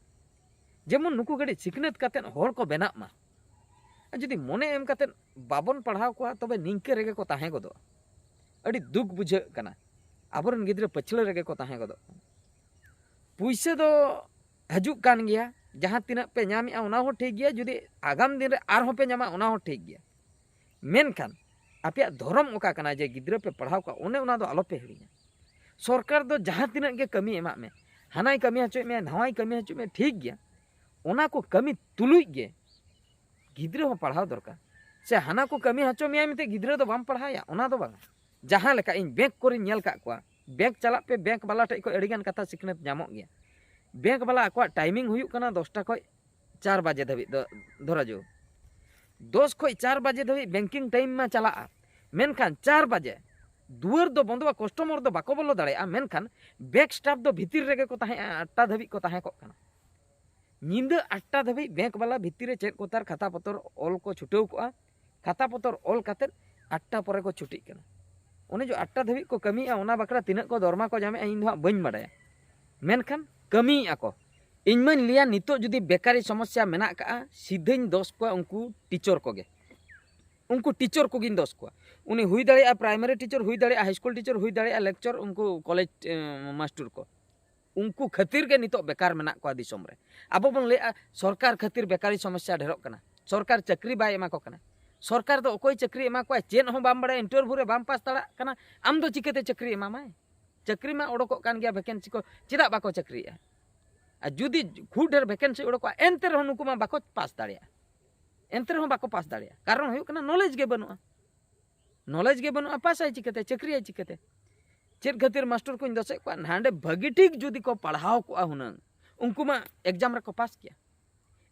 ᱡᱮᱢᱚᱱ ᱱᱩᱠᱩ ᱠᱟᱹᱴᱤᱡ ᱥᱤᱠᱷᱱᱟᱹᱛ ᱠᱟᱛᱮ ᱦᱚᱲ ᱠᱚ ᱵᱮᱱᱟᱜ ᱢᱟ᱾ ᱟᱨ ᱡᱩᱫᱤ ᱢᱚᱱᱮ ᱮᱢ ᱠᱟᱛᱮ ᱵᱟᱵᱚᱱ ᱯᱟᱲᱦᱟᱣ ᱠᱚᱣᱟ, ᱛᱚᱵᱮ ᱱᱤᱝᱠᱟᱹ ᱨᱮᱜᱮ ᱠᱚ ᱛᱟᱦᱮᱸ ᱜᱚᱫᱚᱜᱼᱟ᱾ ᱟᱹᱰᱤ ᱫᱩᱠ ᱵᱩᱡᱷᱟᱹᱜ ᱠᱟᱱᱟ, ᱟᱵᱚᱨᱮᱱ ᱜᱤᱫᱽᱨᱟᱹ ᱯᱟᱹᱪᱷᱞᱟᱹ ᱨᱮᱜᱮ ᱠᱚ ᱛᱟᱦᱮᱸ ᱜᱚᱫᱚᱜ ᱠᱟᱱᱟ᱾ ᱯᱩᱭᱥᱟᱹ ᱫᱚ ᱦᱤᱡᱩᱜ ᱠᱟᱱ ᱜᱮᱭᱟ, ᱡᱟᱦᱟᱸ ᱛᱤᱱᱟᱹᱜ ᱯᱮ ᱧᱟᱢᱮᱜᱼᱟ ᱚᱱᱟ ᱦᱚᱸ ᱴᱷᱤᱠ ᱜᱮᱭᱟ, ᱡᱩᱫᱤ ᱟᱜᱟᱢ ᱫᱤᱱ ᱨᱮ ᱟᱨᱦᱚᱸ ᱯᱮ ᱧᱟᱢᱟ ᱚᱱᱟ ᱦᱚᱸ ᱴᱷᱤᱠ ᱜᱮᱭᱟ, ᱢᱮᱱᱠᱷᱟᱱ ᱟᱯᱮᱭᱟᱜ ᱫᱷᱚᱨᱚᱢ ᱚᱠᱟ ᱠᱟᱱᱟ ᱡᱮ ᱜᱤᱫᱽᱨᱟᱹ ᱯᱮ ᱯᱟᱲᱦᱟᱣ ᱠᱚᱣᱟ, ᱚᱱᱮ ᱚᱱᱟ ᱫᱚ ᱟᱞᱚᱯᱮ ᱦᱤᱲᱤᱧᱟ᱾ ᱥᱚᱨᱠᱟᱨ ᱫᱚ ᱡᱟᱦᱟᱸ ᱛᱤᱱᱟᱹᱜ ᱜᱮ ᱠᱟᱹᱢᱤ ᱮᱢᱟᱜ ᱢᱮ, ᱦᱟᱱᱟᱭ ᱠᱟᱹᱢᱤ ᱦᱚᱪᱚᱭᱮᱫ ᱢᱮᱭᱟ, ᱱᱟᱣᱟᱭ ᱠᱟᱹᱢᱤ ᱦᱚᱪᱚᱭᱮᱫ ᱢᱮᱭᱟ, ᱴᱷᱤᱠ ᱜᱮᱭᱟ, ᱚᱱᱟ ᱠᱚ ᱠᱟᱹᱢᱤ ᱛᱩᱞᱩᱡ ᱜᱮ ᱜᱤᱫᱽᱨᱟᱹ ᱦᱚᱸ ᱯᱟᱲᱦᱟᱣ ᱫᱚᱨᱠᱟᱨ᱾ ᱥᱮ ᱦᱟᱱᱟ ᱠᱚ ᱠᱟᱹᱢᱤ ᱦᱚᱪᱚ ᱢᱮᱭᱟᱭ ᱢᱮᱱᱛᱮ ᱜᱤᱫᱽᱨᱟᱹ ᱫᱚ ᱵᱟᱢ ᱯᱟᱲᱦᱟᱣᱮᱭᱟ, ᱚᱱᱟ ᱫᱚ ᱵᱟᱝᱟ᱾ ᱡᱟᱦᱟᱸ ᱞᱮᱠᱟ ᱤᱧ ᱵᱮᱝᱠ ᱠᱚᱨᱮᱧ ᱧᱮᱞ ᱠᱟᱜ ᱠᱚᱣᱟ, ᱵᱮᱝᱠ ᱪᱟᱞᱟᱜ ᱯᱮ, ᱵᱮᱝᱠ ᱵᱟᱞᱟ ᱴᱷᱮᱡ ᱠᱷᱚᱱ ᱟᱹᱰᱤᱜᱟᱱ ᱠᱟᱛᱷᱟ ᱥᱤᱠᱷᱱᱟᱹᱛ ᱧᱟᱢᱚᱜ ᱜᱮᱭᱟ᱾ ᱵᱮᱝᱠ ᱵᱟᱞᱟ ᱟᱠᱚᱣᱟᱜ ᱴᱟᱭᱢᱤᱝ ᱦᱩᱭᱩᱜ ᱠᱟᱱᱟ ᱫᱚᱥᱴᱟ ᱠᱷᱚᱱ ᱪᱟᱨ ᱵᱟᱡᱮ ᱫᱷᱟᱹᱵᱤᱡ ᱫᱚ, ᱫᱷᱚᱨᱟ ᱡᱳ ᱫᱚᱥ ᱠᱷᱚᱱ ᱪᱟᱨ ᱵᱟᱡᱮ ᱫᱷᱟᱹᱵᱤᱡ ᱵᱮᱝᱠᱤᱝ ᱴᱟᱭᱤᱢ ᱢᱟ ᱪᱟᱞᱟᱜᱼᱟ, ᱢᱮᱱᱠᱷᱟᱱ ᱪᱟᱨ ᱵᱟᱡᱮ ᱫᱩᱣᱟᱹᱨ ᱫᱚ ᱵᱚᱱᱫᱚᱜᱼᱟ, ᱠᱟᱥᱴᱚᱢᱟᱨ ᱫᱚ ᱵᱟᱠᱚ ᱵᱚᱞᱚ ᱫᱟᱲᱮᱭᱟᱜᱼᱟ, ᱢᱮᱱᱠᱷᱟᱱ ᱵᱮᱝᱠ ᱥᱴᱟᱯ ᱫᱚ ᱵᱷᱤᱛᱤᱨ ᱨᱮᱜᱮ ᱠᱚ ᱛᱟᱦᱮᱸᱜᱼᱟ, ᱟᱴᱴᱟ ᱫᱷᱟᱹᱵᱤᱡ ᱠᱚ ᱛᱟᱦᱮᱸ ᱠᱚᱜ ᱠᱟᱱᱟ᱾ ᱧᱤᱫᱟᱹ ᱟᱴᱴᱟ ᱫᱷᱟᱹᱵᱤᱡ ᱵᱮᱝᱠ ᱵᱟᱞᱟ ᱵᱷᱤᱛᱤᱨ ᱨᱮ ᱪᱮᱫ ᱠᱚ ᱛᱟᱨ ᱠᱷᱟᱛᱟ ᱯᱚᱛᱚᱨ ᱚᱞ ᱠᱚ ᱪᱷᱩᱴᱟᱹᱣ ᱠᱚᱜᱼᱟ᱾ ᱠᱷᱟᱛᱟ ᱯᱚᱛᱚᱨ ᱚᱞ ᱠᱟᱛᱮᱫ ᱟᱴᱴᱟ ᱯᱚᱨᱮ ᱠᱚ ᱪᱷᱩᱴᱤᱜ ᱠᱟᱱᱟ᱾ ᱚᱱᱮ ᱡᱮ ᱟᱴᱴᱟ ᱫᱷᱟᱹᱵᱤᱡ ᱠᱚ ᱠᱟᱹᱢᱤᱭᱮᱫᱼᱟ, ᱚᱱᱟ ᱵᱟᱠᱷᱨᱟ ᱛᱤᱱᱟᱹᱜ ᱠᱚ ᱫᱚᱨᱢᱟ ᱠᱚ ᱧᱟᱢᱮᱫᱼᱟ ᱤᱧ ᱫᱚ ᱦᱟᱸᱜ ᱵᱟᱹᱧ ᱵᱟᱰᱟᱭᱟ, ᱢᱮᱱᱠᱷᱟᱱ ᱠᱟᱹᱢᱤᱭᱮᱫᱼᱟ ᱠᱚ᱾ ᱤᱧ ᱢᱟᱧ ᱞᱟᱹᱭᱟ ᱱᱤᱛᱚᱜ ᱡᱩᱫᱤ ᱵᱮᱠᱟᱨᱤ ᱥᱚᱢᱚᱥᱥᱟ ᱢᱮᱱᱟᱜ ᱠᱟᱜᱼᱟ, ᱥᱤᱫᱷᱟᱹᱧ ᱫᱚᱥ ᱠᱚᱣᱟ ᱩᱱᱠᱩ ᱴᱤᱪᱚᱨ ᱠᱚᱜᱮ, ᱩᱱᱠᱩ ᱴᱤᱪᱚᱨ ᱠᱚᱜᱮᱧ ᱫᱚᱥ ᱠᱚᱣᱟ᱾ ᱩᱱᱤ ᱦᱩᱭ ᱫᱟᱲᱮᱭᱟᱜᱼᱟ ᱯᱨᱟᱭᱢᱟᱨᱤ ᱴᱤᱪᱚᱨ, ᱦᱩᱭ ᱫᱟᱲᱮᱭᱟᱜᱼᱟ ᱦᱟᱭ ᱥᱠᱩᱞ ᱴᱤᱪᱚᱨ, ᱦᱩᱭ ᱫᱟᱲᱮᱭᱟᱜᱼᱟ ᱞᱮᱠᱪᱚᱨ, ᱩᱱᱠᱩ ᱠᱚᱞᱮᱡᱽ ᱮ, ᱢᱟᱥᱴᱟᱨ ᱠᱚ, ᱩᱱᱠᱩ ᱠᱷᱟᱹᱛᱤᱨ ᱜᱮ ᱱᱤᱛᱚᱜ ᱵᱮᱠᱟᱨ ᱢᱮᱱᱟᱜ ᱠᱚᱣᱟ ᱫᱤᱥᱚᱢ ᱨᱮ᱾ ᱟᱵᱚ ᱵᱚᱱ ᱞᱟᱹᱭᱮᱜᱼᱟ ᱥᱚᱨᱠᱟᱨ ᱠᱷᱟᱹᱛᱤᱨ ᱵᱮᱠᱟᱨᱤ ᱥᱚᱢᱚᱥᱥᱟ ᱰᱷᱮᱨᱚᱜ ᱠᱟᱱᱟ, ᱥᱚᱨᱠᱟᱨ ᱪᱟᱹᱠᱨᱤ ᱵᱟᱭ ᱮᱢᱟ ᱠᱚ ᱠᱟᱱᱟ᱾ ᱥᱚᱨᱠᱟᱨ ᱫᱚ ᱚᱠᱚᱭ ᱪᱟᱹᱠᱨᱤ ᱮᱢᱟ ᱠᱚᱣᱟ? ᱪᱮᱫ ᱦᱚᱸ ᱵᱟᱢ ᱵᱟᱲᱟᱭᱟ, ᱤᱱᱴᱟᱨᱵᱷᱤᱭᱩ ᱨᱮ ᱵᱟᱢ ᱯᱟᱥ ᱫᱟᱲᱮᱭᱟᱜ ᱠᱟᱱᱟ, ᱟᱢ ᱫᱚ ᱪᱤᱠᱟᱹᱛᱮ ᱪᱟᱹᱠᱨᱤ ᱮᱢᱟᱢᱟᱭ? ᱪᱟᱹᱠᱨᱤ ᱢᱟ ᱚᱰᱚᱠᱚᱜ ᱠᱟᱱ ᱜᱮᱭᱟ, ᱵᱷᱮᱠᱮᱱᱥᱤ ᱠᱚ, ᱪᱮᱫᱟᱜ ᱵᱟᱠᱚ ᱪᱟᱹᱠᱨᱤᱭᱮᱜᱼᱟ? ᱟᱨ ᱡᱩᱫᱤ ᱠᱷᱩᱵ ᱰᱷᱮᱨ ᱵᱷᱮᱠᱮᱱᱥᱤ ᱚᱰᱚᱠᱚᱜᱼᱟ, ᱮᱱᱛᱮ ᱨᱮᱦᱚᱸ ᱱᱩᱠᱩ ᱢᱟ ᱵᱟᱠᱚ ᱯᱟᱥ ᱫᱟᱲᱮᱭᱟᱜᱼᱟ, ᱮᱱᱛᱮ ᱨᱮᱦᱚᱸ ᱵᱟᱠᱚ ᱯᱟᱥ ᱫᱟᱲᱮᱭᱟᱜᱼᱟ᱾ ᱠᱟᱨᱚᱱ ᱦᱩᱭᱩᱜ ᱠᱟᱱᱟ ᱱᱚᱞᱮᱡᱽ ᱜᱮ ᱵᱟᱹᱱᱩᱜᱼᱟ᱾ ᱱᱚᱞᱮᱡᱽ ᱜᱮ ᱵᱟᱹᱱᱩᱜᱼᱟ, ᱯᱟᱥᱟᱭ ᱪᱤᱠᱟᱹᱛᱮ, ᱪᱟᱹᱠᱨᱤᱭᱟᱭ ᱪᱤᱠᱟᱹᱛᱮ? ᱪᱮᱫ ᱠᱷᱟᱹᱛᱤᱨ ᱢᱟᱥᱴᱟᱨ ᱠᱚᱧ ᱫᱚᱥᱮᱫ ᱠᱚᱣᱟ? ᱱᱟᱸᱰᱮ ᱵᱷᱟᱹᱜᱤ ᱴᱷᱤᱠ ᱡᱩᱫᱤ ᱠᱚ ᱯᱟᱲᱦᱟᱣ ᱠᱚᱜᱼᱟ ᱦᱩᱱᱟᱹᱝ, ᱩᱱᱠᱩ ᱢᱟ ᱮᱠᱡᱟᱢ ᱨᱮᱠᱚ ᱯᱟᱥ ᱠᱮᱭᱟ᱾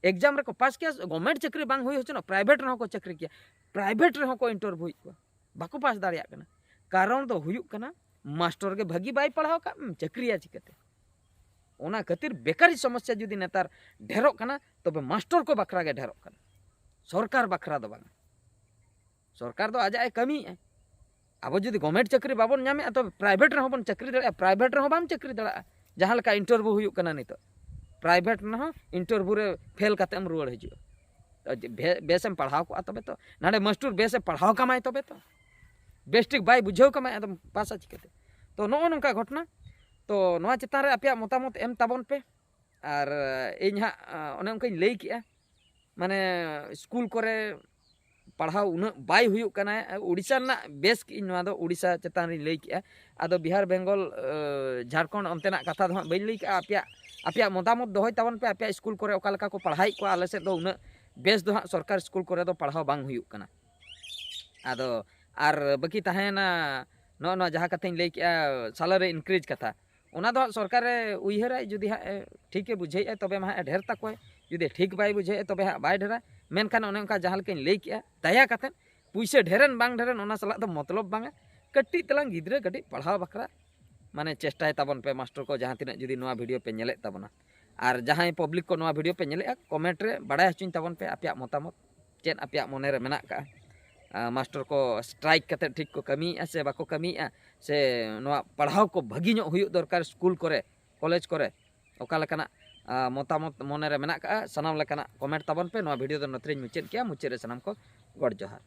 ᱮᱠᱡᱟᱢ ᱨᱮᱠᱚ ᱯᱟᱥ ᱠᱮᱭᱟ, ᱜᱚᱵᱷᱢᱮᱱᱴ ᱪᱟᱹᱠᱨᱤ ᱵᱟᱝ ᱦᱩᱭ ᱦᱚᱪᱚᱱᱚᱜ, ᱯᱨᱟᱭᱵᱷᱮᱴ ᱨᱮᱦᱚᱸ ᱠᱚ ᱪᱟᱹᱠᱨᱤ ᱠᱮᱭᱟ, ᱯᱨᱟᱭᱵᱷᱮᱴ ᱨᱮᱦᱚᱸ ᱠᱚ ᱤᱱᱴᱟᱨᱵᱷᱩᱭᱮᱫ ᱠᱚᱣᱟ, ᱵᱟᱠᱚ ᱯᱟᱥ ᱫᱟᱲᱮᱭᱟᱜ ᱠᱟᱱᱟ᱾ ᱠᱟᱨᱚᱱ ᱫᱚ ᱦᱩᱭᱩᱜ ᱠᱟᱱᱟ, ᱢᱟᱥᱴᱚᱨ ᱜᱮ ᱵᱷᱟᱹᱜᱤ ᱵᱟᱭ ᱯᱟᱲᱦᱟᱣ ᱠᱟᱜ ᱢᱮ, ᱪᱟᱹᱠᱨᱤᱭᱟ ᱪᱤᱠᱟᱹᱛᱮ? ᱚᱱᱟ ᱠᱷᱟᱹᱛᱤᱨ ᱵᱮᱠᱟᱨᱤ ᱥᱚᱢᱚᱥᱥᱟ ᱡᱩᱫᱤ ᱱᱮᱛᱟᱨ ᱰᱷᱮᱨᱚᱜ ᱠᱟᱱᱟ, ᱛᱚᱵᱮ ᱢᱟᱥᱴᱚᱨ ᱠᱚ ᱵᱟᱠᱷᱨᱟ ᱜᱮ ᱰᱷᱮᱨᱚᱜ ᱠᱟᱱᱟ, ᱥᱚᱨᱠᱟᱨ ᱵᱟᱠᱷᱨᱟ ᱫᱚ ᱵᱟᱝ᱾ ᱥᱚᱨᱠᱟᱨ ᱫᱚ ᱟᱡᱟᱜ ᱮ ᱠᱟᱹᱢᱤᱭᱮᱫᱼᱟ᱾ ᱟᱵᱚ ᱡᱩᱫᱤ ᱜᱚᱵᱷᱢᱮᱱᱴ ᱪᱟᱹᱠᱨᱤ ᱵᱟᱵᱚᱱ ᱧᱟᱢᱮᱫᱼᱟ, ᱛᱚᱵᱮ ᱯᱨᱟᱭᱵᱷᱮᱴ ᱨᱮᱦᱚᱸ ᱵᱚᱱ ᱪᱟᱹᱠᱨᱤ ᱫᱟᱲᱮᱭᱟᱜᱼᱟ᱾ ᱯᱨᱟᱭᱵᱷᱮᱴ ᱨᱮᱦᱚᱸ ᱵᱟᱢ ᱪᱟᱹᱠᱨᱤ ᱫᱟᱲᱮᱭᱟᱜᱼᱟ, ᱡᱟᱦᱟᱸ ᱞᱮᱠᱟ ᱤᱱᱴᱟᱨᱵᱷᱤᱭᱩ ᱦᱩᱭᱩᱜ ᱠᱟᱱᱟ ᱱᱤᱛᱚᱜ, ᱯᱨᱟᱭᱵᱷᱮᱴ ᱨᱮᱦᱚᱸ ᱤᱱᱴᱟᱨᱵᱷᱤᱭᱩ ᱨᱮ ᱯᱷᱮᱞ ᱠᱟᱛᱮ ᱮᱢ ᱨᱩᱣᱟᱹᱲ ᱦᱤᱡᱩᱜᱼᱟ᱾ ᱵᱮ- ᱵᱮᱥ ᱮᱢ ᱯᱟᱲᱦᱟᱣ ᱠᱚᱜᱼᱟ ᱛᱚᱵᱮ ᱛᱚ, ᱱᱟᱰᱮ ᱢᱟᱥᱴᱩᱨ ᱵᱮᱥ ᱮ ᱯᱟᱲᱦᱟᱣ ᱠᱟᱢᱟᱭ ᱛᱚᱵᱮ ᱛᱚ, ᱵᱮᱥ ᱴᱷᱤᱠ ᱵᱟᱭ ᱵᱩᱡᱷᱟᱹᱣ ᱠᱟᱢᱟᱭ, ᱟᱫᱚᱢ ᱯᱟᱥᱟ ᱪᱤᱠᱟᱹᱛᱮ? ᱛᱚ ᱱᱚᱜᱼᱚ ᱱᱚᱝᱠᱟ ᱜᱷᱚᱴᱚᱱᱟ᱾ ᱛᱚ ᱱᱚᱣᱟ ᱪᱮᱛᱟᱱ ᱨᱮ ᱟᱯᱮᱭᱟᱜ ᱢᱚᱛᱟᱢᱚᱛ ᱮᱢ ᱛᱟᱵᱚᱱ ᱯᱮ᱾ ᱟᱨ ᱤᱧ ᱦᱟᱸᱜ ᱚᱱᱮ ᱚᱱᱠᱟᱧ ᱞᱟᱹᱭ ᱠᱮᱜᱼᱟ, ᱢᱟᱱᱮ ᱥᱠᱩᱞ ᱠᱚᱨᱮ ᱯᱟᱲᱦᱟᱣ ᱩᱱᱟᱹᱜ ᱵᱟᱭ ᱦᱩᱭᱩᱜ ᱠᱟᱱᱟ᱾ ᱩᱲᱤᱥᱥᱟ ᱨᱮᱱᱟᱜ ᱵᱮᱥ ᱠᱮᱜᱼᱟᱹᱧ, ᱱᱚᱣᱟ ᱫᱚ ᱩᱲᱤᱥᱥᱟ ᱪᱮᱛᱟᱱ ᱨᱤᱧ ᱞᱟᱹᱭ ᱠᱮᱜᱼᱟ᱾ ᱟᱫᱚ ᱵᱤᱦᱟᱨ, ᱵᱮᱝᱜᱚᱞ, ᱡᱷᱟᱲᱠᱷᱚᱸᱰ ᱚᱱᱛᱮᱱᱟᱜ ᱠᱟᱛᱷᱟ ᱫᱚ ᱦᱟᱸᱜ ᱵᱟᱹᱧ ᱞᱟᱹᱭ ᱠᱮᱜᱼᱟ᱾ ᱟᱯᱮᱭᱟᱜ ᱟᱯᱮᱭᱟᱜ ᱢᱚᱛᱟᱢᱚᱛ ᱫᱚᱦᱚᱭ ᱛᱟᱵᱚᱱ ᱯᱮ, ᱟᱯᱮᱭᱟᱜ ᱥᱠᱩᱞ ᱠᱚᱨᱮ ᱚᱠᱟ ᱞᱮᱠᱟ ᱠᱚ ᱯᱟᱲᱦᱟᱣᱮᱫ ᱠᱚᱣᱟ᱾ ᱟᱞᱮ ᱥᱮᱫ ᱫᱚ ᱩᱱᱟᱹᱜ ᱵᱮᱥ ᱫᱚ ᱦᱟᱸᱜ ᱥᱚᱨᱠᱟᱨ ᱥᱠᱩᱞ ᱠᱚᱨᱮ ᱫᱚ ᱯᱟᱲᱦᱟᱣ ᱵᱟᱝ ᱦᱩᱭᱩᱜ ᱠᱟᱱᱟ᱾ ᱟᱫᱚ ᱟᱨ ᱵᱟᱹᱠᱤ ᱛᱟᱦᱮᱸᱭᱮᱱᱟ ᱱᱚᱜᱼᱚ ᱱᱚᱣᱟ ᱡᱟᱦᱟᱸ ᱠᱟᱛᱷᱟᱧ ᱞᱟᱹᱭ ᱠᱮᱜᱼᱟ, salary increase ᱠᱟᱛᱷᱟ, ᱚᱱᱟ ᱫᱚ ᱦᱟᱸᱜ ᱥᱚᱨᱠᱟᱨᱮ ᱩᱭᱦᱟᱹᱨᱟᱭ, ᱡᱩᱫᱤ ᱦᱟᱸᱜ ᱮ ᱴᱷᱤᱠᱮ ᱵᱩᱡᱷᱟᱹᱣᱮᱫᱼᱟ ᱛᱚᱵᱮ ᱢᱟ ᱦᱟᱸᱜ ᱮ ᱰᱷᱮᱨ ᱛᱟᱠᱚᱣᱟᱭ, ᱡᱩᱫᱤ ᱴᱷᱤᱠ ᱵᱟᱭ ᱵᱩᱡᱷᱟᱹᱣᱮᱫᱼᱟ ᱛᱚᱵᱮ ᱦᱟᱸᱜ ᱵᱟᱭ ᱰᱷᱮᱨᱟ᱾ ᱢᱮᱱᱠᱷᱟᱱ ᱚᱱᱮ ᱚᱱᱠᱟ ᱡᱟᱦᱟᱸ ᱞᱮᱠᱟᱧ ᱞᱟᱹᱭ ᱠᱮᱜᱼᱟ, ᱫᱟᱭᱟ ᱠᱟᱛᱮᱫ ᱯᱩᱭᱥᱟᱹ ᱰᱷᱮᱨᱮᱱ ᱵᱟᱝ ᱰᱷᱮᱨᱮᱱ ᱚᱱᱟ ᱥᱟᱞᱟᱜ ᱫᱚ ᱢᱚᱛᱞᱚᱵ ᱵᱟᱝᱟ᱾ ᱠᱟᱹᱴᱤᱡ ᱛᱟᱞᱟᱝ ᱜᱤᱫᱽᱨᱟᱹ ᱠᱟᱹᱴᱤᱡ ᱯᱟᱲᱦᱟᱣ ᱵᱟᱠᱷᱨᱟ ᱢᱟᱱᱮ ᱪᱮᱥᱴᱟᱭ ᱛᱟᱵᱚᱱ ᱯᱮ ᱢᱟᱥᱴᱟᱨ ᱠᱚ, ᱡᱟᱦᱟᱸ ᱛᱤᱱᱟᱹᱜ ᱡᱩᱫᱤ ᱱᱚᱣᱟ ᱵᱷᱤᱰᱤᱭᱳ ᱯᱮ ᱧᱮᱞᱮᱫ ᱛᱟᱵᱚᱱᱟ᱾ ᱟᱨ ᱡᱟᱦᱟᱸᱭ ᱯᱟᱵᱽᱞᱤᱠ ᱠᱚ ᱱᱚᱣᱟ ᱵᱷᱤᱰᱤᱭᱳ ᱯᱮ ᱧᱮᱞᱮᱫᱼᱟ, ᱠᱚᱢᱮᱱᱴ ᱨᱮ ᱵᱟᱲᱟᱭ ᱦᱚᱪᱚᱧ ᱛᱟᱵᱚᱱ ᱯᱮ ᱟᱯᱮᱭᱟᱜ ᱢᱚᱛᱟᱢᱚᱛ, ᱪᱮᱫ ᱟᱯᱮᱭᱟᱜ ᱢᱚᱱᱮ ᱨᱮ ᱢᱮᱱᱟᱜ ᱠᱟᱜᱼᱟ᱾ ᱟᱨ ᱢᱟᱥᱴᱟᱨ ᱠᱚ ᱥᱴᱨᱟᱭᱤᱠ ᱠᱟᱛᱮᱫ ᱴᱷᱤᱠ ᱠᱚ ᱠᱟᱹᱢᱤᱭᱮᱫᱼᱟ ᱥᱮ ᱵᱟᱠᱚ ᱠᱟᱹᱢᱤᱭᱮᱫᱼᱟ, ᱥᱮ ᱱᱚᱣᱟ ᱯᱟᱲᱦᱟᱣ ᱠᱚ ᱵᱷᱟᱹᱜᱤ ᱧᱚᱜ ᱦᱩᱭᱩᱜ ᱫᱚᱨᱠᱟᱨ ᱥᱠᱩᱞ ᱠᱚᱨᱮ, ᱠᱚᱞᱮᱡᱽ ᱠᱚᱨᱮ, ᱚᱠᱟ ᱞᱮᱠᱟᱱᱟᱜ ᱟᱨ ᱢᱚᱛᱟᱢᱚᱛ ᱢᱚᱱᱮ ᱨᱮ ᱢᱮᱱᱟᱜ ᱠᱟᱜᱼᱟ, ᱥᱟᱱᱟᱢ ᱞᱮᱠᱟᱱᱟᱜ ᱠᱚᱢᱮᱱᱴ ᱛᱟᱵᱚᱱ ᱯᱮ᱾ ᱱᱚᱣᱟ ᱵᱷᱤᱰᱤᱭᱳ ᱫᱚ ᱱᱚᱛᱮ ᱨᱤᱧ ᱢᱩᱪᱟᱹᱫ ᱠᱮᱜᱼᱟ᱾ ᱢᱩᱪᱟᱹᱫ ᱨᱮ ᱥᱟᱱᱟᱢ ᱠᱚ ᱜᱚᱰ ᱡᱚᱦᱟᱨ᱾